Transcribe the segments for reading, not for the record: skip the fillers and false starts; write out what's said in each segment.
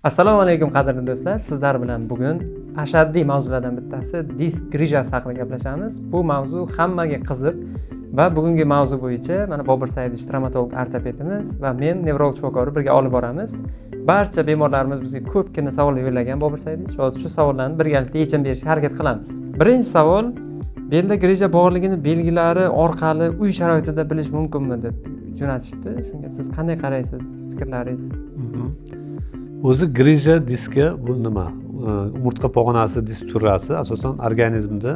Assalomu alaykum, qadrli do'stlar. Sizlar bilan bugun ashaddiy mavzulardan bittasi, disk grijasi haqida gaplashamiz. Bu mavzu hammaga qiziq va bugungi mavzu bo'yicha mana Bobur Saidovich, travmatolog ortopedimiz, va men, nevrolog shifokori, birga olib boramiz. Barcha bemorlarimiz bizga ko'pgina savollar yo'llagan, Bobur Saidovich. Hozir shu savollarni birgalikda yechim berishga harakat qilamiz. Birinchi savol: belda grija borligini belgilari orqali uy sharoitida bilish mumkinmi, deb jo'natishibdi. Shunga siz qanday qaraysiz, fikrlaringiz? O'zi грыжа диска bu nima? Umurtqa pog'onasi disk churrasi. Asosan organizmda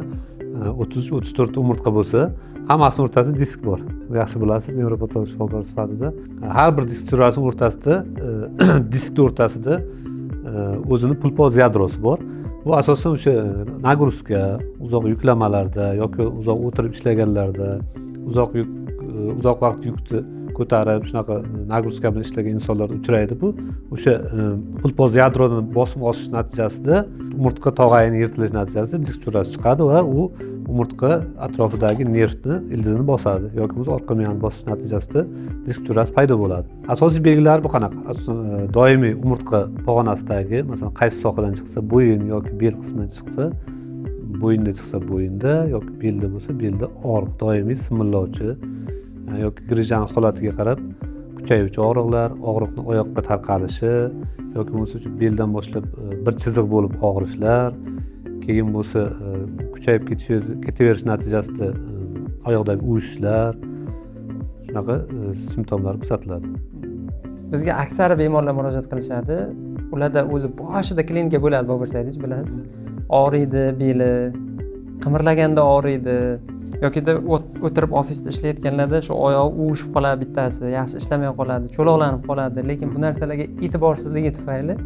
33-34 ta umurtqa bo'lsa, hammasini o'rtasida disk bor. Yaxshi bilasiz nevropatolog shifokor sifatida. Har bir disk churrasini o'rtasida, diskni o'rtasida o'zini pulpoz yadrosi bor. Bu asosan o'sha нагрузка, uzoq yuklamalarda yoki uzoq o'tirib ishlaganlarda, uzoq yuk, uzoq vaqt yukni ko'tarib, shunaqa нагрузка bilan ishlagan insonlarda uchraydi. Bu o'sha pulpoz yadroni bosim osish natijasida, umurtqa tog'ayini yirtilishi natijasida disk churrasi chiqadi va u umurtqa atrofidagi nervni ildizini bosadi yoki bo'lmasa orqa miyani bosish natijasida disk churrasi paydo bo'ladi. Asosiy belgilari bu qanaqa? Asosan doimiy umurtqa pog'onasidagi, masalan, qaysi sohadan chiqsa, bo'yin yoki bel qismidan chiqsa, bo'yinda chiqsa bo'yinda yoki belda bo'lsa belda og'riq, doimiy simillovchi yoki grijani holatiga qarab kuchayuvchi og'riqlar, og'riqni oyoqqa tarqalishi yoki bo'lmasa shu beldan boshlab bir chiziq bo'lib og'rishlar, keyin bo'lsa kuchayib ketaverish natijasida oyoqdagi uvishlar, shunaqa simptomlar kuzatiladi. Bizga aksari bemorlar murojaat qilishadi. Ularda o'zi boshida klinika bo'ladi, Bobur Saidovich, bilasiz, og'riydi beli, qimirlaganda og'riydi yokida o'tirib ofisda ishlayotganlarda shu oyog'i uvishib qoladi, bittasi yaxshi ishlamay qoladi, cho'loqlanib qoladi. Lekin bu narsalarga e'tiborsizligi tufayli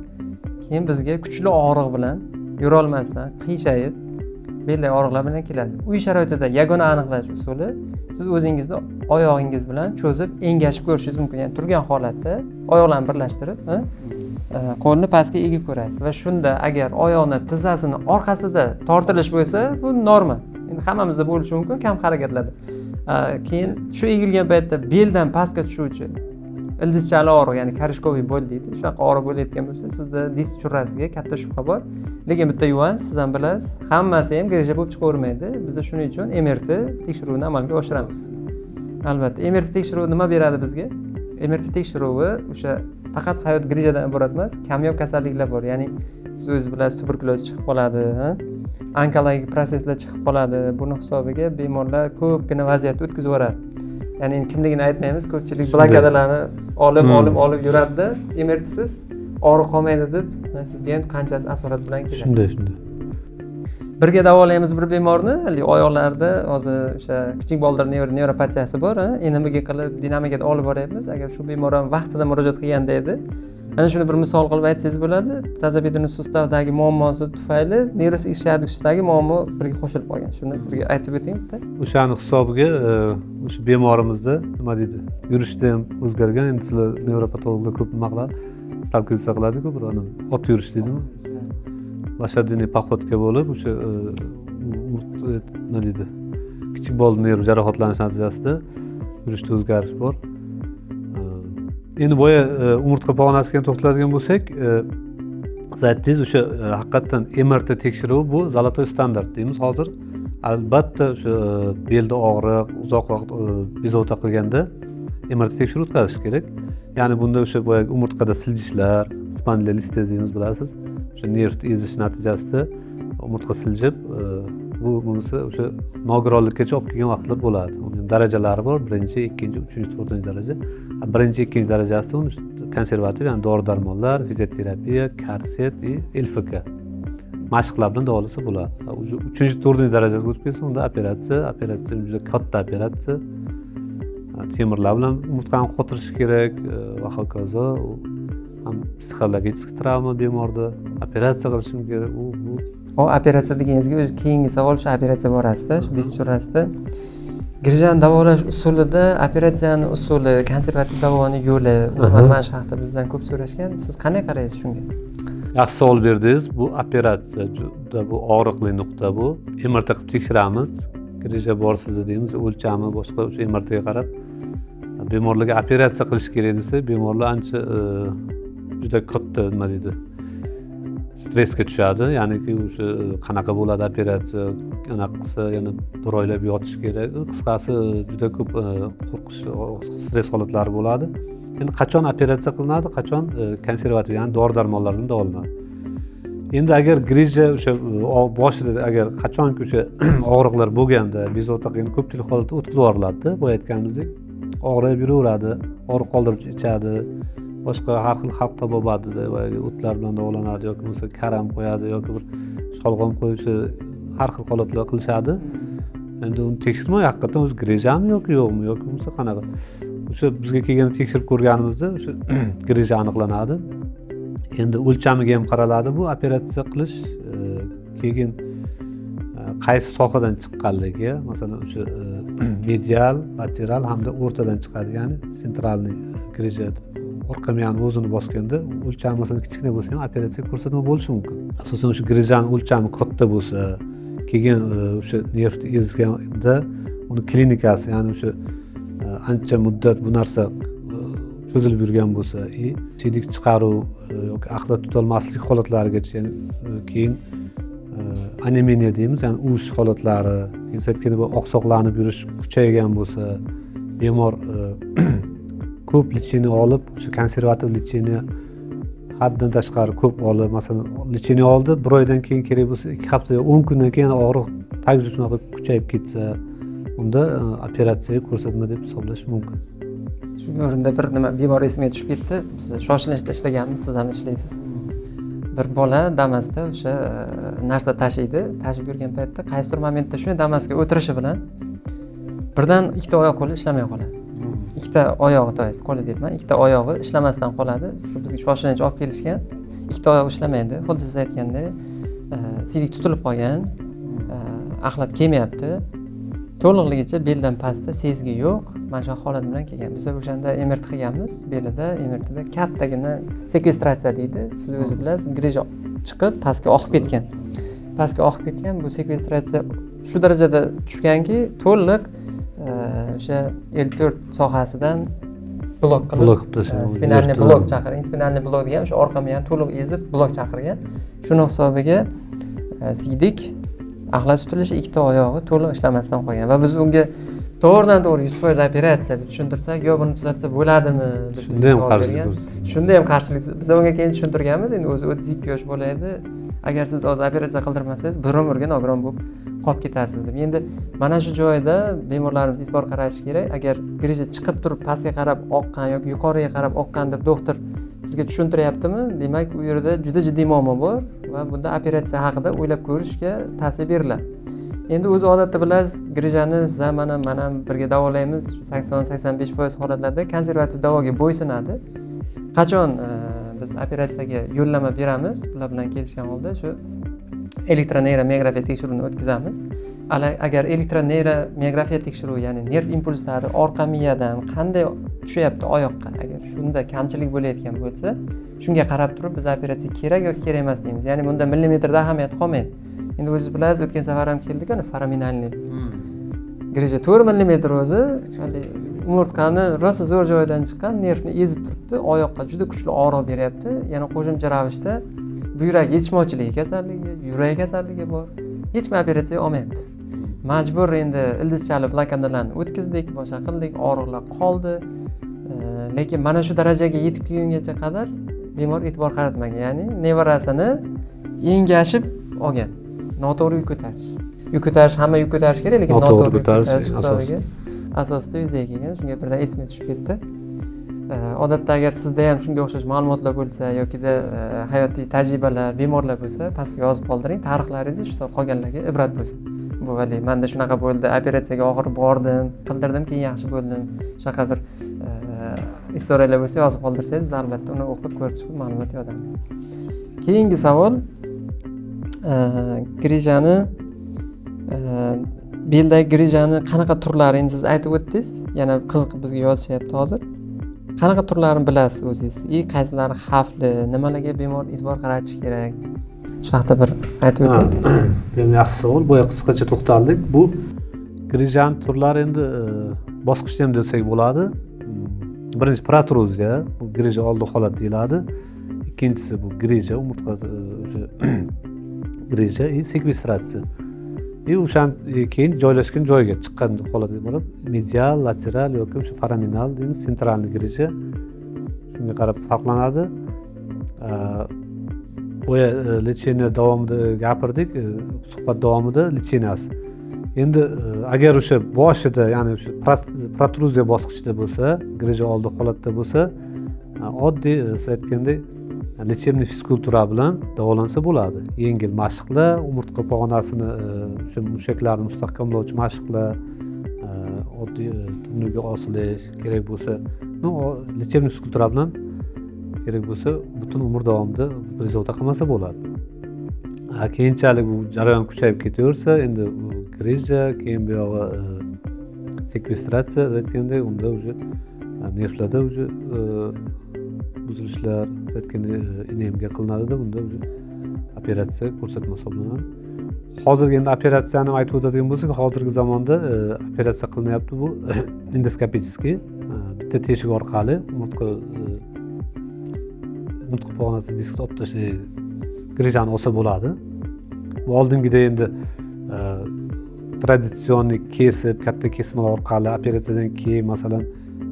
keyin bizga kuchli og'riq bilan, yurolmasdan, qiyshayib, beldagi og'riqlar bilan keladi. Uy sharoitida yagona aniqlash usuli: siz o'zingizni oyog'ingiz bilan cho'zib, engashib ko'rishingiz mumkin. Ya'ni turgan holatda oyoqlarni birlashtirib, qo'lni pastga egib ko'rasiz va shunda agar oyoqni tizzasini orqasida tortilish bo'lsa, bu norma, endi hammamizda bo'lishi mumkin kam harakatlarda. Keyin shu egilgan paytda beldan pastga tushuvchi ildizchali og'riq, ya'ni корешковый боль deydi, shunaqa og'riq bo'layotgan bo'lsa, sizda disk churrasiga katta shubha bor. Lekin bitta нюанс, siz ham bilasiz, hammasi ham грыжа bo'lib chiqavermaydi. Biz shuning uchun MRT tekshiruvini amalga oshiramiz albatta. MRT tekshiruvi nima beradi bizga? MRT tekshiruvi o'sha faqat hayot грыжа dan iborat emas, kamyob kasalliklar bor. Ya'ni siz o'zingiz bilasiz, tuberkulyoz chiqib qoladi, ha? Onkologik protsesslar chiqib qoladi. Buni hisobiga bemorlar ko'pgina vaziyatni o'tkazib yuboradi. Ya'ni endi kimligini aytmaymiz, ko'pchilik blokadalarni olib olib yuradida, MRTsiz og'riq qolmaydi deb sizga ham qanchasi asorat bilan keladi. Shunday. Birga davolaymiz bir bemorni, haligi oyoqlarida hozir o'sha kichik boldir nevropatiyasi bor, NMG qilib, dinamikada olib boryapmiz. Agar shu bemor ham vaqtida murojaat qilganda edi, mana shuni bir misol qilib aytsangiz bo'ladi. Тазобедренный сустав dagi muammosi tufayli nervus ischiadicus dagi muammo birga qo'shilib qolgan. Shuni birga aytib o'ting bitta. O'shani hisobiga o'sha bemorimizda, nima deydi, yurishda ham o'zgargan. Endi sizlar nevropatologlar ko'p nima qiladi, сталкиваться qiladiku, bir anavi ot yurish deydimi, лошадиный походка bo'lib, o'sha nima deydi, kichik boldir nerv jarohatlanish natijasida yurishda o'zgarish bor. Endi boya umurtqa pog'onasiga ham to'xtaladigan bo'lsak, siz aytdingiz, o'sha haqiqatdan MRT tekshiruvi bu золотой стандарт deymiz hozir. Albatta o'sha belda og'riq, uzoq vaqt bezovta qilganda MRT tekshiruv o'tkazish kerak. Ya'ni bunda o'sha boyagi umurtqada siljishlar, spondilolistez deymiz, bilasiz, o'sha nervni ezish natijasida umurtqa siljib, bu bo'lmasa o'sha nogironlikkacha olib kelgan vaqtlar bo'ladi. Uni ham darajalari bor: birinchi, ikkinchi, uchinchi, to'rtinchi daraja. Birinchi, ikkinchi darajasida uni konservativ, ya'ni dori darmonlar, fizioterapiya, korset и ЛФК mashqlar bilan davolasa bo'ladi. Уже uchinchi, to'rtinchi darajasiga o'tib ketsa, unda operatsiya. Operatsiya juda katta operatsiya, temirlar bilan umurtqani qotirish kerak va hokazo. U ham psixologический travma bemorda, operatsiya qilishim kerak, u bu. O, operatsiya deganingizga o'zi keyingi savol shu operatsiya borasida, shu disk churrasida грыжа ni davolash usulida operatsiyani usuli, konservativ davoni yo'li, umuman mana shu haqida bizdan ko'p so'rashgan. Siz qanday qaraysiz shunga? Yaxshi savol berdingiz. Bu operatsiya juda bu og'riqli nuqta. Bu MRT qilib tekshiramiz, грыжа bor sizda deymiz, o'lchami, boshqa, o'sha MRTga qarab bemorlarga operatsiya qilish kerak desa, bemorlar ancha juda katta, nima deydi. Stressga tushadi, ya'niki o'sha qanaqa bo'ladi operatsiya, anaqa qilsa yana bir oylab yotish kerak. Qisqasi, juda ko'p qo'rqish, stress holatlari bo'ladi. Endi qachon operatsiya qilinadi, qachon konservativ, ya'ni dori darmonlar bilan davolanadi? Endi agar grija o'sha boshida, agar qachonki o'sha og'riqlar bo'lganda, bezovta qilgan, ko'pchilik holatda o'tkazib yuboriladida. Boya aytganimizdek, og'rib yuraveradi, og'riq qoldiruvchi ichadi, boshqa har xil xalq tabobatida boyagi o'tlar bilan davolanadi yoki bo'lmasa karam qo'yadi yoki bir sholg'om qo'yuvchi, har xil holatlar qilishadi. Endi uni tekshirmay, haqiqatdan o'zi grijami yoki yo'qmi yoki bo'lmasa qanaqa, o'sha bizga kelganda tekshirib ko'rganimizda o'sha grija aniqlanadi. Endi o'lchamiga ham qaraladi bu operatsiya qilish, keyin qaysi sohadan chiqqanligi, masalan, o'sha medial, lateral hamda o'rtadan chiqadi, ya'ni центральный grija. Orqa miyani o'zini bosganda o'lchami, masalan, kichkina bo'lsa ham operatsiya ko'rsatma bo'lishi mumkin. Asosan o'sha grijani o'lchami katta bo'lsa, keyin o'sha nervni ezganda uni klinikasi, ya'ni o'sha ancha muddat bu narsa cho'zilib yurgan bo'lsa и siydik chiqaruv yoki axlat tutolmaslik holatlarigacha, ya'ni keyin онемение deymiz, ya'ni uvish holatlari, keyin siz aytgandek oqsoqlanib yurish kuchaygan bo'lsa, bemor ko'p лечение olib, o'sha konservativ лечение haddan tashqari ko'p olib, masalan, лечение oldi, bir oydan keyin kerak bo'lsa 2 hafta yo 10 kundan keyin yana og'riq также shunaqa kuchayib ketsa, unda operatsiyaga ko'rsatma deb hisoblash mumkin. Shu o'rinda bir nima, bemor esimga tushib ketdi. Biz shoshilinchda ishlaganmiz, siz ham ishlaysiz. Bir bola Damasda o'sha narsa tashiydi. Tashib yurgan paytda qaysidir momentda shunday Damasga o'tirishi bilan birdan ikkita oyoq qo'li ishlamay qoladi. Ikkita oyog'i, то есть qo'li deyapman, ikkita oyog'i ishlamasdan qoladi. Shu bizga shoshilinch olib kelishgan. Ikkita oyog'i ishlamaydi, xuddi siz aytgandek, siydik tutilib qolgan, axlat kelmayapti to'liqligicha, beldan pastda sezgi yo'q. Mana shu holat bilan kelgan. Biz o'shanda МРТ qilganmiz belida. МРТda kattagina sekvestratsiya deydi, siz o'zi bilasiz, grija chiqib pastga oqib ketgan, pastga oqib ketgan. Bu sekvestratsiya shu darajada tushganki, to'liq o'sha L4 sohasidan blok qilib, Blok qilib tashlagan. Спинальный Nervni- blok chaqirgan. Спинальный blok degan o'sha orqa miyani to'liq ezib blok chaqirgan. Shuni hisobiga siydik, axlat tutilishi, ikkita oyog'i to'liq ishlamasdan qolgan. Va biz unga to'g'ridan to'g'ri 100% operatsiya deb tushuntirsak, yo buni tuzatsa bo'ladimi deb bizga Shunda ham savol qarshilik bergan. ko'rsatdi. Shunda ham qarshilik. Biz unga keyin tushuntirganmiz, endi o'zi 32 yosh bola edi, agar siz hozir operatsiya qildirmasangiz, bir umrga nogiron bo'lib qolib ketasiz deb. Endi mana shu joyda bemorlarimiz e'tibor qaratishi kerak: agar grija chiqib turib pastga qarab oqqan yoki yuqoriga qarab oqqan deb doktor sizga tushuntiryaptimi, demak, u yerda juda jiddiy muammo bor va bunda operatsiya haqida o'ylab ko'rishga tavsiya beriladi. Endi o'zi odatda bilasiz, grijani siz ham, man ham, man ham birga davolaymiz, 80-85% holatlarda konservativ davoga bo'ysunadi. Qachon biz operatsiyaga yo'llanma beramiz? Ular bilan kelishgan holda shu elektroneyromiyografiya tekshiruvini o'tkazamiz. Agar elektroneyromiyografiya tekshiruvi, ya'ni nerv impulslari orqa miyadan qanday tushyapti oyoqqa, agar shunda kamchilik bo'layotgan bo'lsa, shunga qarab turib biz operatsiya kerak yoki kerak emas deymiz. Ya'ni bunda millimetrda ahamiyati qolmaydi. Endi o'zingiz bilasiz, o'tgan safar ham keldik, ana фораминальный grija 4 millimetr, o'zi haligi umurtqani rosa zo'r joyidan chiqqan, nervni ezib turibdi, oyoqqa juda kuchli og'riq beryapti. Yana qo'shimcha ravishda buyrak yetishmovchiligi kasalligi, yurak kasalligi bor. Hech kim operatsiya olmayapti. Majbur endi ildizchali blokadalarni o'tkazdik, boshqa qildik, og'riqlar qoldi. Lekin mana shu darajaga yetib kelgungacha qadar bemor e'tibor qaratmagan, ya'ni nevarasini engashib olgan. Noto'g'ri yuk ko'tarish, yuk ko'tarish, hamma yuk ko'tarish kerak, lekin noto'g'ri noto'g'ri yuk ko'tarish ko'tarish asos. Hisobiga asosida yuzaga kelgan. Shunga birdan esimga tushib ketdi. Odatda agar sizda ham shunga o'xshash ma'lumotlar bo'lsa yokida hayotiy tajribalar, bemorlar bo'lsa, pastga yozib qoldiring tarixlaringizni, shu qolganlarga ibrat bo'lsin. Bu haligi manda shunaqa bo'ldi, operatsiyaga oxiri bordim, qildirdim, keyin yaxshi bo'ldim, shunaqa bir историяlar bo'lsa, yozib qoldirsangiz, biz albatta uni o'qib, ko'rib chiqib ma'lumot yozamiz. Keyingi savol grijani, beldagi grijani qanaqa turlari? Endi siz aytib o'tdingiz, yana qiziqib bizga yozishyapti hozir. Qanaqa turlarini bilasiz o'zingiz и qaysilari xavfli, nimalarga bemor e'tibor qaratishi kerak, shu haqida bir aytib o'ting. Bu ham yaxshi savol. Boya qisqacha to'xtaldik. Bu grijani turlari endi bosqichda ham desak bo'ladi. Birinchi protruziya, bu grija oldi holat deyiladi. Ikkinchisi Ikkinchisi bu грыжа, umurtqa o'sha грыжа и sekvestratsiya и o'shan keyin joylashgan joyiga, chiqqan holatiga borib, medial, lateral yoki o'sha foraminal deymiz, центральный грыжа, shunga qarab farqlanadi. Boya лечение davomida gapirdik, suhbat davomida лечения si. Endi agar o'sha boshida, ya'ni o'sha protruziya bosqichida bo'lsa, грыжа oldi holatda bo'lsa, oddiy, siz aytgandek, лечебный fizkultura bilan davolansa bo'ladi. Yengil mashqlar, umurtqa pog'onasini, o'sha mushaklarni mustahkamlovchi mashqlar, oddiy turniga osilish kerak bo'lsa, ну, лечебный fizkultura bilan kerak bo'lsa butun umr davomida bezovta qilmasa bo'ladi. Keyinchalik bu jarayon kuchayib ketaversa, endi u грыжа, keyin buyog'i sekvestratsiya aytgandek, unda уже nervlarda уже buzilishlar, siz aytgandek, ИНМГ qilinadida, bunda уже operatsiya ko'rsatma hisoblanadi. Hozirgi endi operatsiyani aytib o'tadigan bo'lsak, hozirgi zamonda operatsiya qilinyapti, bu эндоскопический, bitta teshik orqali umurtqa pog'onasi diskni olib tashlay, грыжа ni olsa bo'ladi. Bu oldingidek endi традиционный kesib, katta kesmalar orqali, operatsiyadan keyin, masalan,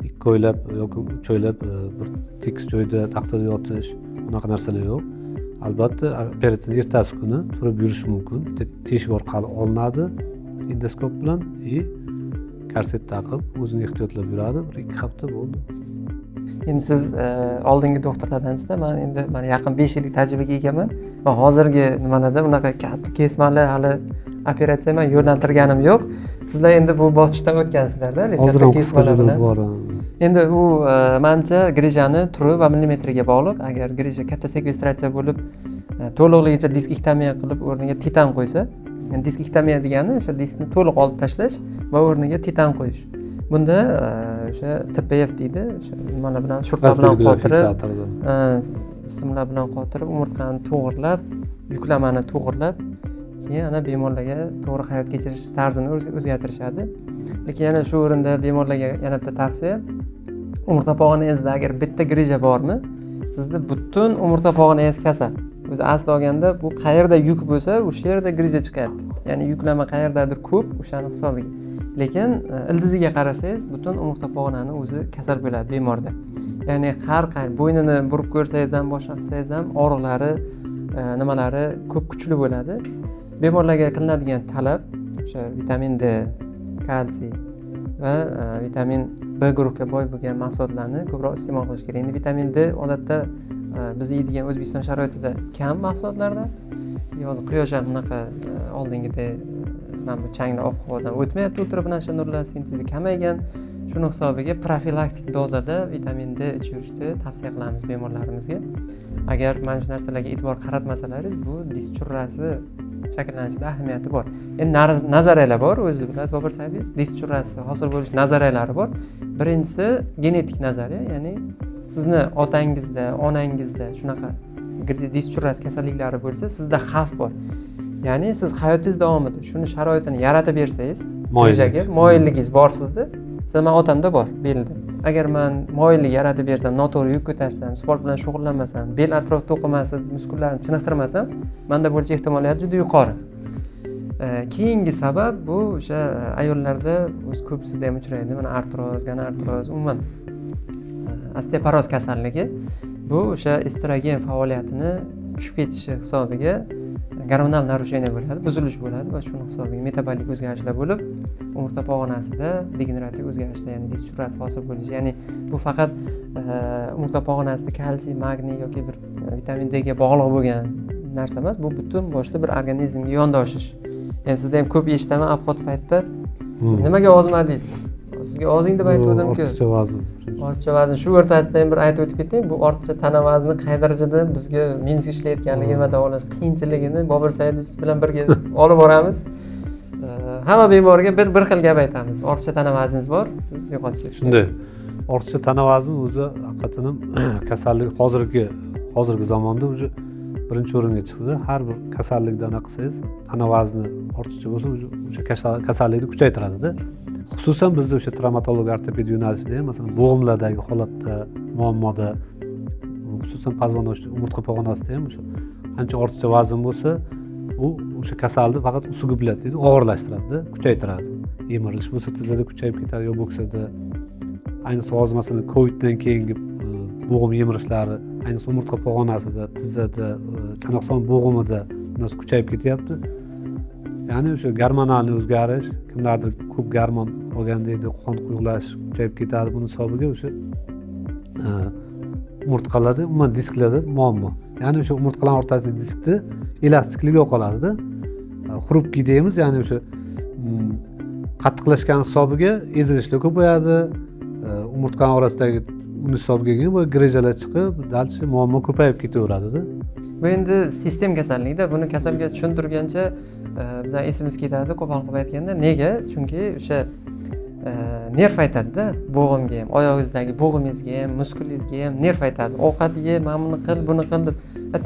2 oylab yoki 3 oylab bir tekis joyda taxtada yotish, unaqa narsalar yo'q. Albatta, operatsiyani ertasi kuni turib yurish mumkin. Bitta teshik orqali olinadi endoskop bilan и korset taqib, o'zini ehtiyotlab yuradi, bir 2 hafta bo'ldi. Endi siz oldingi doktorlardansizda, man endi mana yaqin 5 yillik tajribaga egaman va hozirgi nimalarda unaqa katta kesmali hali operatsiya man yo'llantirganim yo'q. Sizlar endi bu bosqichdan o'tgansizlarda. Hozir katta ham qisqa kesmalar bilan. bor. Endi u manimcha грыжа ni turi va millimetriga bog'liq. Agar грыжа katta sekvestratsiya bo'lib, to'liqligicha diskektomiya qilib, o'rniga titan qo'ysa, yani diskektomiya degani o'sha diskni to'liq olib tashlash va o'rniga titan qo'yish. Bunda o'sha ТПФ deydi, o'sha nimalar bilan, shurtlar bilan qotirib, fiksatorda. Simlar bilan qotirib, umurtqani to'g'irlab, yuklamani to'g'irlab, keyin ana bemorlarga to'g'ri hayot kechirish tarzini o'zgartirishadi. Lekin yana shu o'rinda bemorlarga yana bitta tavsiya: umurtqa pog'onangizda agar bitta грыжа bormi, sizni butun umurtqa pog'onangiz kasal. O'zi asli olganda bu qayerda yuk bo'lsa, o'sha yerda грыжа chiqyapti, ya'ni yuklama qayerdadir ko'p, o'shani hisobiga. Lekin ildiziga qarasangiz, butun umurtqa pog'onani o'zi kasal bo'ladi bemorda. Ya'ni har qanday bo'ynini burib ko'rsangiz ham, boshqa qilsangiz ham, og'riqlari, nimalari ko'p, kuchli bo'ladi. Bemorlarga qilinadigan talab o'sha vitamin D, kalsiy va vitamin B guruhga boy bo'lgan mahsulotlarni ko'proq iste'mol qilish kerak. Endi vitamin D odatda biz yeydigan, O'zbekiston sharoitida kam mahsulotlarda. Hozir quyosh ham unaqa oldingidek mana bu changli ob havodan o'tmayapti, ultrabinafsha nurlar sintezi kamaygan. Shuni hisobiga profilaktik dozada vitamin D ichib yurishni tavsiya qilamiz bemorlarimizga. Agar mana shu narsalarga e'tibor qaratmasalaringiz, bu disk churrasi shakllanishida ahamiyati bor. Endi nazariyalar bor, o'zingiz bilasiz, Bobur Saidovich, disk churrasi hosil bo'lish nazariyalari bor. Birinchisi genetik nazariya, ya'ni sizni otangizda, onangizda shunaqa disk churrasi kasalliklari bo'lsa, sizda xavf bor. Ya'ni siz hayotingiz davomida shuni sharoitini yaratib bersangiz, Moyillik. грыжа ga moyilligingiz bor sizda. Masalan, man otamda bor belda. Agar man moyillik yaratib bersam, noto'g'ri yuk ko'tarsam, sport bilan shug'ullanmasam, bel atrof to'qimasi muskullarini chiniqtirmasam, manda bo'lish ehtimoliyati juda yuqori. Keyingi sabab bu o'sha ayollarda o'zi ko'pisida ham uchraydi, mana artroz, gonartroz, umuman osteoporoz kasalligi. Bu o'sha estrogen faoliyatini tushib ketishi hisobiga gormonal нарушение bo'ladi, buzilish bo'ladi va shuni hisobiga metabolik o'zgarishlar bo'lib, umurtqa pog'onasida degenerativ o'zgarishlar, ya'ni disk churrasi hosil bo'lishi. Ya'ni bu faqat umurtqa pog'onasida kalsiy, magniy yoki bir vitamin D ga bog'liq bo'lgan narsa emas, bu butun boshli bir organizmga yondoshish. Ya'ni sizda ham ko'p eshitaman, обход paytida siz nimaga ozmadingiz, sizga ozing deb aytgandimku. Ortiqcha vazn. Ortiqcha vazn, shu o'rtasida ham bir aytib o'tib ketding, bu ortiqcha tana vazni qay darajada bizga minus ishlayotganligini va davolash qiyinchiligini Bobur Saidovich bilan birga olib boramiz. Hamma bemorga biz bir xil gap aytamiz: ortiqcha tana vazningiz bor, siz yo'qotishingiz kerak. Shunday, ortiqcha tana vazn o'zi haqiqatdan ham kasallik hozirgi zamonda уже birinchi o'ringa chiqdi. Har bir kasallikda anaqa qilsangiz, tana vazni ortiqcha bo'lsa, уже o'sha kasallikni kuchaytiradida. Xususan bizda o'sha travmatologiya, ortopediya yo'nalishida ham, masalan, bo'g'imlardagi holatda, muammoda Xususan, позвоночный, umurtqa pog'onasida ham o'sha qancha ortiqcha vazn bo'lsa, u o'sha kasalni faqat усугублять deydi, og'irlashtiradida, kuchaytiradi. Yemirilish bo'lsa, tizzada kuchayib ketadi yo bo'ksada. Ayniqsa hozir, masalan, coviddan keyingi bo'g'im yemirishlari, ayniqsa umurtqa pog'onasida, tizzada, chanoqson bo'g'imida bu narsa kuchayib ketyapti. Ya'ni o'sha gormonalniy o'zgarish, kimlardir ko'p gormon olgan deydi, qon quyuqlashish kuchayib ketadi. Buni hisobiga o'sha umurtqalarda, umuman disklarda muammo. Ya'ni o'sha umurtqalarni o'rtasidagi diskni elastikligi yo'qoladida, хрупкий deymiz. Ya'ni o'sha qattiqlashgan hisobiga ezilishlar ko'payadi umurtqani orasidagi. Uni hisobiga keyin bu грыжа lar chiqib, дальше muammo ko'payib ketaveradida. Bu endi sistem kasallikda, buni kasalga tushuntirgancha bizani esimiz ketadi, qo'pol qilib aytganda. Nega? Chunki o'sha nerv aytadida bo'g'imga ham, oyog'ingizdagi bo'g'imingizga ham, muskulingizga ham nerv aytadi: ovqat ye, mana buni qil, buni qil deb.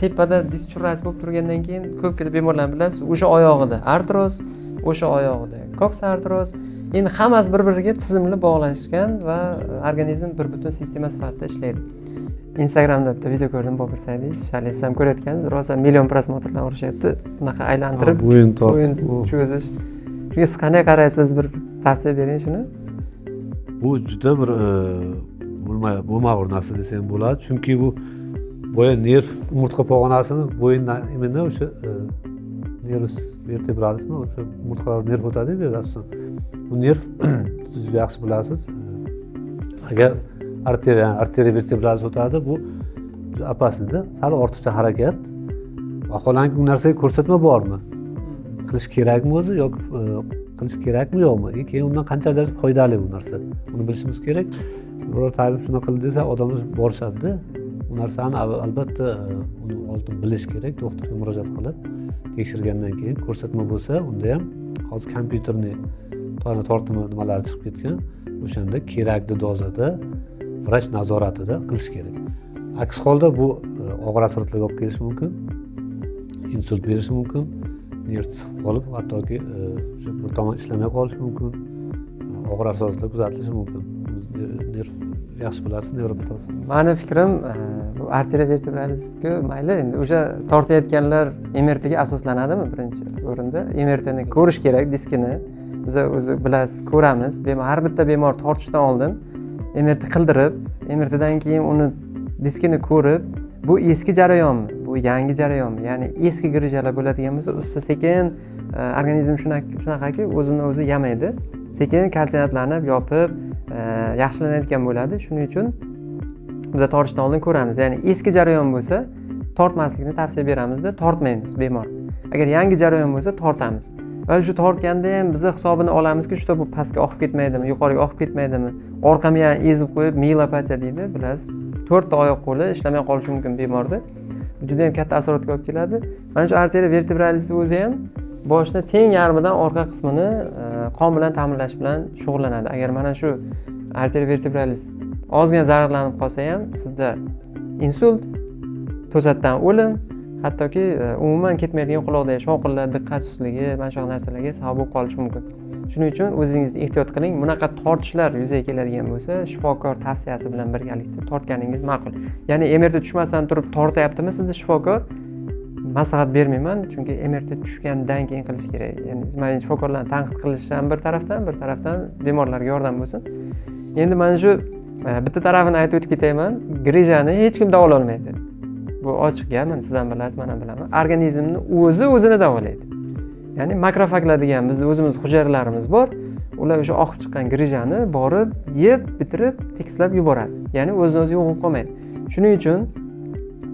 Tepada disk churrasi bo'lib turgandan keyin ko'pgina bemorlarni bilasiz, o'sha oyog'ida artroz, o'sha oyog'ida koksartroz. Endi hammasi bir biriga tizimli bog'lashgan va organizm bir butun sistema sifatida ishlaydi. Instagramda bitta video ko'rdim, Bobur Saidovich, hali siz ham ko'rayotgansiz, rosa million просмотр lar urishyapti, bunaqa aylantirib bo'yin tortib bo'yin cho'zish. Shunga siz qanday qaraysiz, bir tavsiya bering shuni. Bu juda bir bo'lmag'ur narsa desa ham bo'ladi, chunki bu boya nerv umurtqa pog'onasini bo'yindan, именно o'sha nervus vertebralismi, o'sha umurtqalar nerv o'tadiyu bu yerda asosan. Bu nerv, siz juda yaxshi bilasiz, agar arteriya, arteriya vertebralis o'tadi, bu juda опасный da, sal ortiqcha harakat. Vaholanki u narsaga ko'rsatma bormi, qilish kerakmi o'zi yoki qilish kerakmi yo'qmi, и keyin undan qancha darajada foydali bu narsa, uni bilishimiz kerak. Biror tabib shunaqa qil desa, odamlar borishadida. U narsani albatta uni oldin bilish kerak, doktorga murojaat qilib tekshirgandan keyin ko'rsatma bo'lsa, unda ham hozir kompyuterni tona tortimi nimalari chiqib ketgan, o'shanda kerakli dozada vrach nazoratida qilish kerak. Aks holda bu og'ir asoratlarga olib kelishi mumkin, insult berishi mumkin, nerv siqib qolib, hattoki o'sha bir tomon ishlamay qolishi mumkin, og'ir asoratlar kuzatilishi mumkin. Nerv, yaxshi bilasiz, nevropatologiya. Mani fikrim, bu arteriya vertebralisku mayli, endi o'sha tortayotganlar MRTga asoslanadimi? Birinchi o'rinda MRTni ko'rish kerak, diskini. Biza o'zi bilasiz, ko'ramiz. Bemor, har bitta bemor tortishdan oldin MRT qildirib, MRTdan keyin uni diskini ko'rib, bu eski jarayonmi, bu yangi jarayonmi. Ya'ni eski грыжа lar bo'ladigan bo'lsa, usti sekin organizm shunaqaki, o'zini o'zi yamaydi, sekin kalsinatlanib, yopib, yaxshilanayotgan bo'ladi. Shuning uchun biza tortishdan oldin ko'ramiz. Ya'ni eski jarayon bo'lsa, tortmaslikni tavsiya beramizda, tortmaymiz bemor. Agar yangi jarayon bo'lsa, tortamiz va shu tortganda ham biza hisobini olamizki, что bu pastga oqib ketmaydimi, yuqoriga oqib ketmaydimi, orqa miyani ezib qo'yib, miyelopatiya deydi, bilasiz, to'rtta oyoq qo'li ishlamay qolishi mumkin bemorda. Bu juda yam katta asoratga olib keladi. Mana shu arteriya vertebralisni o'zi ham boshni teng yarmidan orqa qismini qon bilan ta'minlash bilan shug'ullanadi. Agar mana shu arteriya vertebralis ozgina zararlanib qolsa ham, sizda insult, to'satdan o'lim, hattoki umuman ketmaydigan quloqdagi shovqinlar, diqqat sustligi, mana shunaqa narsalarga sabab bo'lib qolishi mumkin. Shuning uchun o'zingizni ehtiyot qiling. Bunaqa tortishlar yuzaga keladigan bo'lsa, shifokor tavsiyasi bilan birgalikda tortganingiz ma'qul. Ya'ni MRT tushmasdan turib tortyaptimi sizni shifokor, maslahat bermayman, chunki MRT tushgandan keyin qilish kerak. Ya'ni man shifokorlarni tanqid qilish ham bir tarafdan, bir tarafdan bemorlarga yordam bo'lsin. Endi mana shu bitta tarafini aytib o'tib ketayman. Грыжа ni hech kim davololmaydi, bu ochiq gap. Mana siz ham bilasiz, man ham bilaman, organizmni o'zi o'zini davolaydi. Ya'ni makrofaglar degan bizni o'zimiz hujayralarimiz bor, ular o'sha oqib chiqqan грыжа ni borib yeb bitirib, tekislab yuboradi. Ya'ni o'zini o'zi yo'qolib qolmaydi. Shuning uchun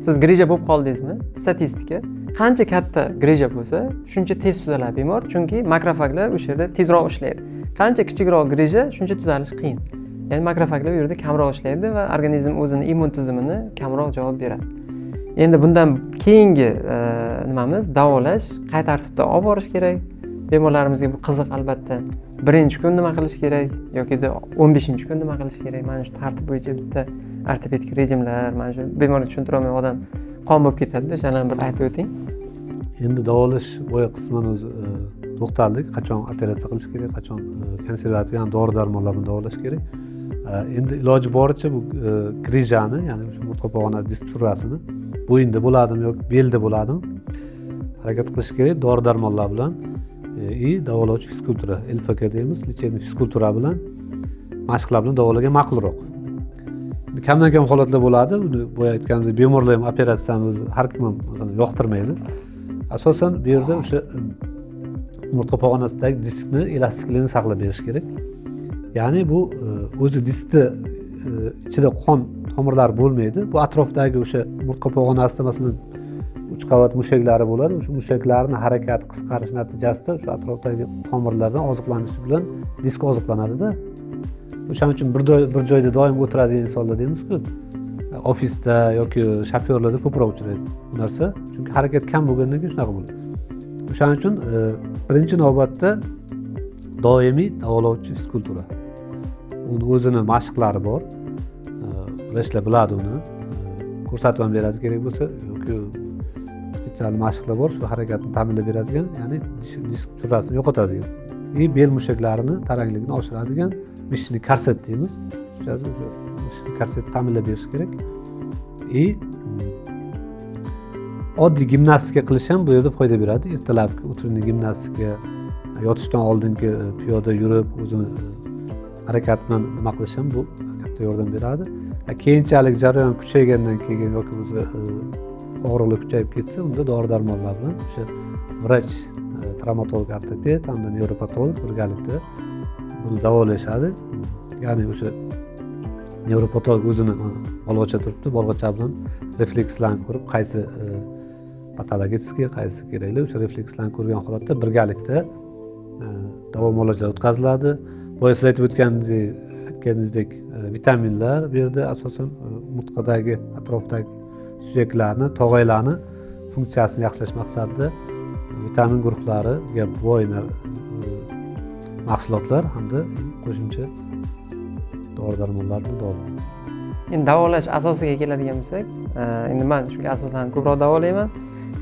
siz грыжа bo'lib qoldingizmi, statistika, qancha katta грыжа bo'lsa, shuncha tez tuzaladi bemor, chunki makrofaglar o'sha yerda tezroq ishlaydi. Qancha kichikroq грыжа, shuncha tuzalish qiyin. Ya'ni makrofaglar u yerda kamroq ishlaydi va organizm o'zini immun tizimini kamroq javob beradi. Endi bundan keyingi nimamiz, davolash qay tartibda olib borish kerak? Bemorlarimizga bu qiziq albatta. Birinchi kun nima qilish kerak yokida 15-kun nima qilish kerak? Mana shu tartib bo'yicha bitta ortopedik rejimlar, mana shu bemorga tushuntirolmay odam qon bo'lib ketadida, o'shalarni bir aytib o'ting. Endi davolash boya qisman o'zi to'xtaldik, qachon operatsiya qilish kerak, qachon konservativ, ya'ni dori darmonlar bilan davolash kerak. Endi iloji boricha bu grijani, ya'ni shu umurtqa pog'ona disk churrasini bo'yinda bo'ladimi yoki belda bo'ladimi, harakat qilish kerak dori darmonlar bilan и davolovchi fizkultura, ЛФК deymiz, лечебный fizkultura bilan, mashqlar bilan davolagan ma'qulroq. Endi kamdan kam holatlar bo'ladi, uni boya aytganimizdek, bemorlar ham operatsiyani o'zi har kim ham, masalan, yoqtirmaydi. Asosan bu yerda o'sha umurtqa pog'onasidagi diskni elastikligini saqlab berish kerak. Ya'ni bu o'zi diskni ichida qon tomirlari bo'lmaydi, bu atrofdagi o'sha umurtqa pog'onasida, masalan, uch qavat mushaklari bo'ladi. O'sha mushaklarni harakati qisqarishi natijasida o'sha atrofdagi tomirlardan oziqlanishi bilan disk oziqlanadida. O'shaning uchun bir joyda doim o'tiradigan insonlar deymizku, ofisda yoki shofyorlarda ko'proq uchraydi bu narsa, chunki harakat kam bo'lgandan keyin shunaqa bo'ladi. O'shaning uchun birinchi navbatda doimiy davolovchi fizkultura, uni o'zini mashqlari bor. Vrachlar biladi uni. Ko'rsatib ham beradi kerak bo'lsa yoki специальный mashqlar bor, shu harakatni ta'minlab beradigan, ya'ni disk churrasini yo'qotadigan и bel mushaklarini tarangligini oshiradigan, мышечный korset deymiz, o'sha мышечный korsetni ta'minlab berish kerak. И oddiy gimnastika qilish ham bu yerda foyda beradi. Ertalabki утренний gimnastika, yotishdan oldingi piyoda yurib, o'zini harakat bilan nima qilish ham, bu katta yordam beradi. Keyinchalik jarayon kuchaygandan keyin yoki bo'lmasa og'riqlar kuchayib ketsa, unda dori darmonlar bilan o'sha vrach travmatolog ortoped hamda nevropatolog birgalikda buni davolashadi. Ya'ni o'sha nevropatolog o'zini, mana bolg'acha turibdi, bolg'acha bilan reflekslarni ko'rib, qaysi patologический, qaysi kerakli, o'sha reflekslarni ko'rgan holatda birgalikda davo muolajalar o'tkaziladi. Boya siz aytib aytganingizdek, vitaminlar bu yerda asosan umurtqadagi atrofdagi suyaklarni, tog'aylarni funksiyasini yaxshilash maqsadida vitamin guruhlariga boy mahsulotlar hamda qo'shimcha dori darmonlar bilan davolanadi. Endi davolash asosiga keladigan bo'lsak, endi man shunga asoslanib ko'proq davolayman.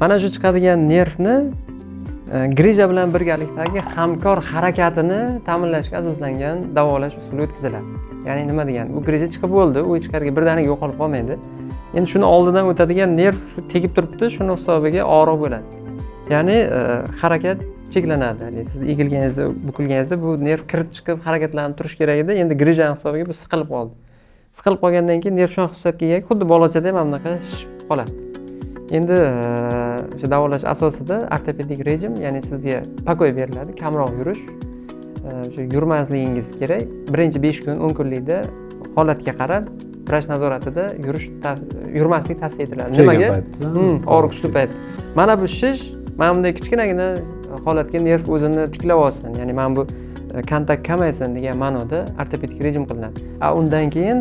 Mana shu chiqadigan nervni grija bilan birgalikdagi hamkor harakatini ta'minlashga asoslangan davolash usuli o'tkaziladi. Ya'ni nima degani? Bu grija chiqib bo'ldi, u hech qayerga birdaniga yo'qolib qolmaydi. Endi shuni oldidan o'tadigan nerv shu tegib turibdi, shuni hisobiga og'riq bo'ladi. Ya'ni harakat cheklanadi. Haligi siz egilganingizda, bukilganingizda bu nerv kirib chiqib harakatlanib turishi kerak edi. Endi grijani hisobiga bu siqilib qoldi. Siqilib qolgandan keyin nerv shunaqa xususiyatga egaki, xuddi bolachada mana bunaqa shishib qoladi. Endi o'sha davolash asosida ortopedik rejim, ya'ni sizga покой beriladi, kamroq yurish, o'sha yurmasligingiz kerak. Birinchi 5 kun, 10 kunlikda holatga qarab vrach nazoratida yurish, yurmaslik tavsiya etiladi. Kuchaygan Nimaga? paytda. Og'riq kuchli payt. Mana bu shish mana bunday kichkinagina holatga nerv o'zini tiklab olsin, ya'ni mana bu kontakt kamaysin degan ma'noda ortopedik rejim qilinadi. A undan keyin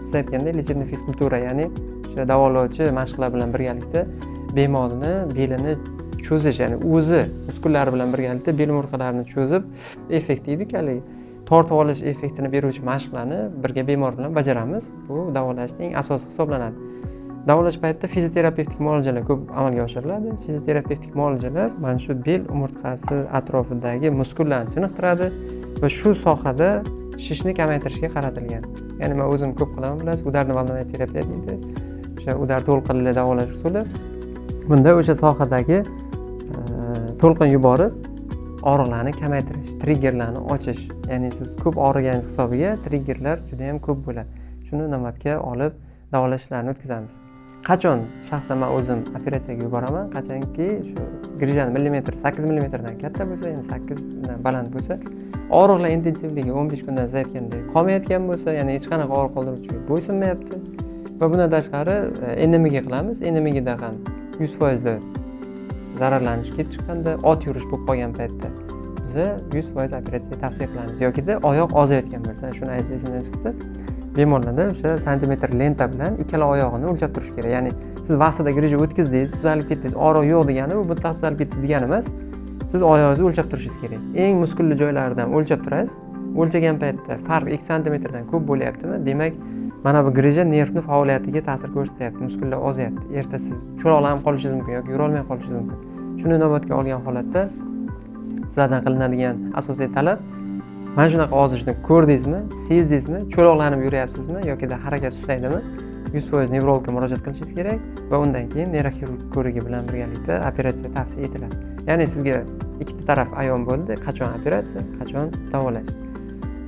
siz aytgandek лечебный fizkultura, ya'ni o'sha davolovchi mashqlar bilan birgalikda bemorni belini cho'zish, ya'ni o'zi muskullari bilan birgalikda bel umurtqalarini cho'zib, effekt deydiku, haligi tortib olish effektini beruvchi mashqlarni birga bemor bilan bajaramiz. Bu davolashning eng asosi hisoblanadi. Davolash paytida fizioterapevtik muolajalar ko'p amalga oshiriladi. Fizioterapevtik muolajalar mana shu bel umurtqasi atrofidagi muskullarni chiniqtiradi va shu sohada shishni kamaytirishga qaratilgan. Ya'ni man o'zim ko'p qilaman, bilasiz, ударно-волновая terapiya deydi, o'sha удар to'lqinli davolash usuli. Bunda o'sha sohadagi to'lqin yuborib, og'riqlarni kamaytirish, triggerlarni ochish. Ya'ni siz ko'p og'riganingiz hisobiga triggerlar juda yam ko'p bo'ladi. Shuni inobatga olib davolash ishlarini o'tkazamiz. Qachon shaxsan man o'zim operatsiyaga yuboraman? Qachonki shu grijani millimetr 8 millimetrdan katta bo'lsa, ya'ni 8dan baland bo'lsa, og'riqlar intensivligi 15 kundan, siz aytgandek, qolmayotgan bo'lsa, ya'ni hech qanaqa og'riq qoldiruvchiga bo'ysunmayapti. Va bundan tashqari НМГ qilamiz. НМГ da ham 100 foizli zararlanish kelib chiqqanda, ot yurish bo'lib qolgan paytda biza 100% operatsiya tavsiya qilamiz yokida oyoq ozayotgan bo'lsa. Shuni aytish esimdan chiqibdi, bemorlarda o'sha santimetr lenta bilan ikkala oyog'ini o'lchab turish kerak. Ya'ni siz vaqtida grija o'tkazdingiz, tuzalib ketdingiz, og'riq yo'q degani bu mutlaq tuzalib ketdingiz degani emas. Siz oyog'ingizni o'lchab turishingiz kerak. Eng muskulli joylaridan o'lchab turasiz. O'lchagan paytda farq 2 santimetrdan ko'p bo'lyaptimi, demak, mana bu grija nervni faoliyatiga ta'sir ko'rsatyapti, muskullar ozyapti. Erta siz cho'loqlanib qolishingiz mumkin yoki yurolmay qolishingiz mumkin. Shuni inobatga olgan holatda sizlardan qilinadigan asosiy talab Mana shunaqa ozishni ko'rdingizmi, sezdingizmi, cho'loqlanib yuryapsizmi yokida harakat sustaydimi, 100% nevrologga murojaat qilishingiz kerak va undan keyin neyroxirurg ko'rigi bilan birgalikda operatsiya tavsiya etiladi. Ya'ni sizga ikkita taraf ayon bo'ldi: qachon operatsiya, qachon davolash.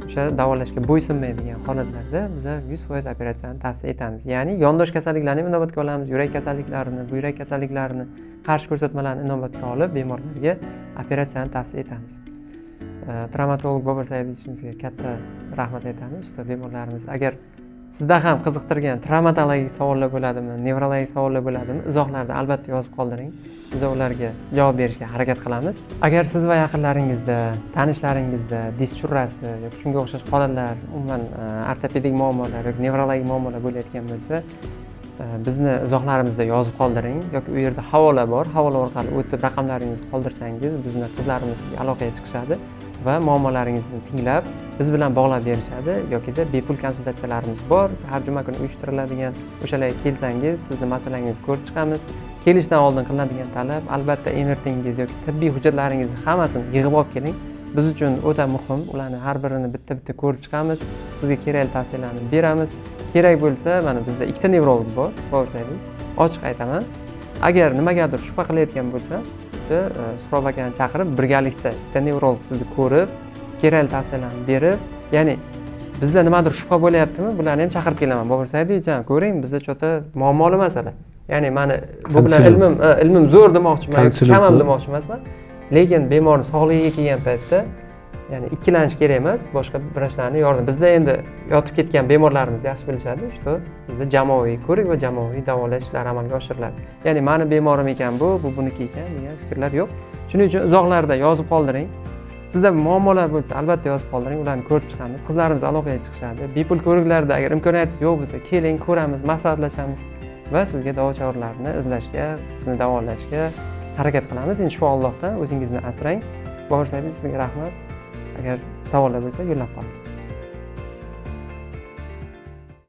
O'sha davolashga bo'ysunmaydigan holatlarda biza 100% operatsiyani tavsiya etamiz. Ya'ni yondosh kasalliklarni ham inobatga olamiz, yurak kasalliklarini, buyrak kasalliklarini, qarshi ko'rsatmalarni inobatga olib bemorlarga operatsiyani tavsiya etamiz. Travmatolog Bobur Saidovichimizga katta rahmat aytamiz. Что bemorlarimiz, agar sizda ham qiziqtirgan travmatologik savollar bo'ladimi, nevrologik savollar bo'ladimi, izohlarda albatta yozib qoldiring, biz ularga javob berishga harakat qilamiz. Agar siz va yaqinlaringizda, tanishlaringizda disk churrasi yoki shunga o'xshash holatlar, umuman ortopedik muammolar yoki nevrologik muammolar bo'layotgan bo'lsa, bizni izohlarimizda yozib qoldiring yoki u yerda havola bor, havola orqali o'tib raqamlaringizni qoldirsangiz, bizni qizlarimiz sizga aloqaga chiqishadi va muammolaringizni tinglab, biz bilan bog'lab berishadi. Yokida bepul konsultatsiyalarimiz bor, har juma kuni uyushtiriladigan, o'shalarga kelsangiz, sizni masalangizni ko'rib chiqamiz. Kelishdan oldin qilinadigan talab: albatta MRTingiz yoki tibbiy hujjatlaringizni hammasini yig'ib olib keling. Biz uchun o'ta muhim, ularni har birini bitta bitta ko'rib chiqamiz, sizga kerakli tavsiyalarni beramiz. Kerak bo'lsa, mana bizda ikkita nevrolog bor, Bobur Saidovich, ochiq aytaman, agar nimagadir shubha qilayotgan bo'lsa, o'sha Suhrob akani chaqirib, birgalikda ikkita nevrolog sizni ko'rib, kerakli tavsiyalarni berib, ya'ni bizda nimadir shubha bo'lyaptimi, bularni ham chaqirib kelaman: "Bobur Saidovich, ham ko'ring, bizda что-то muammoli masala". Ya'ni mani bu bilan Konsilium. ilmim zo'r demoqchiman yoki Konsilium kam ham qilib. demoqchi emasman, lekin bemorni sog'lig'iga kelgan paytda, ya'ni ikkilanish kerak emas, boshqa vrachlarni yordam. Bizda endi yotib ketgan bemorlarimiz yaxshi bilishadi, что bizda jamoaviy ko'rik va jamoaviy davolash ishlari amalga oshiriladi. Ya'ni mani bemorim ekan, bu buniki ekan degan fikrlar yo'q. Shuning uchun izohlarda yozib qoldiring. Sizda muammolar bo'lsa, albatta yozib qoldiring, ularni ko'rib chiqamiz, qizlarimiz aloqaga chiqishadi. Bepul ko'riklarda agar imkoniyatingiz yo'q bo'lsa, keling, ko'ramiz, maslahatlashamiz va sizga davo choralarini izlashga, sizni davolashga harakat qilamiz. Endi shifo Allohdan, o'zingizni asrang. Bobur Saidovich, sizga rahmat. Agar savollar bo'lsa, yo'llab qoling.